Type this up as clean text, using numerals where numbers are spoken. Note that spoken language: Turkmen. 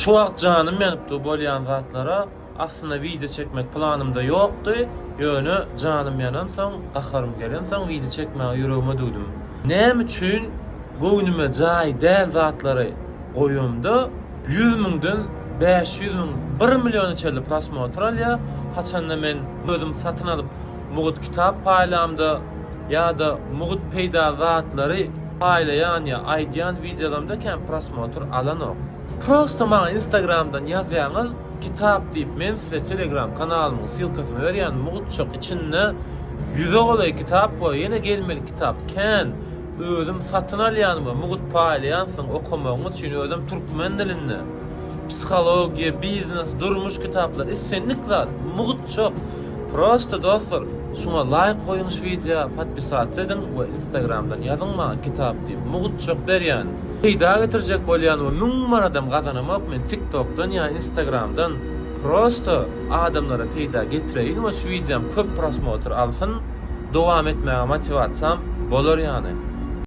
Şu wagt janym ýanyp dur bolýan zatlara. Aslynda wideo çekmek planymda ýokdy, ýöne janym ýanansoň, gaharym gelensoň wideo çekmäge ýüregime düwdüm. Näme üçin göwnüme jaý däl zatlary goýamda 100 müňden 500 müň, bir milliona çenli prosmotr alýar, haçanda men özüm satyn alyp mugt kitap paýlamda ýa-da mugt peýdaly zatlary paýlaýan ýa aýdýan wideolarymda kän prosmotr alanok. Prosto maňa instagramdan ýazýaňyz kitap diýip men size telegram kanalymyň ssylkasyny berýän mugtjak içinde ýüze golaý kitap we ýene gelmeli kitap kän özüm satyn alýan we mugt paýlaýan siziň okamagyňyz üçin özem türkmen dilinde psihologiýa biznes durmuş kitaplar islendik zat mugtjak prosto dostlar şuňa laýk goýuň şu wideo podpisatsa ediň we instagramdan ýazyň maňa kitap diýip mugtjak berýän. Peýda getirjek bolýan we 1000 manadam gazanamok men tiktokdan ýa instagramdan prosto adamlara peýda getireýin we şu wideom köp prosmotr alsyn dowam etmäge motiwasiýam bolar ýany.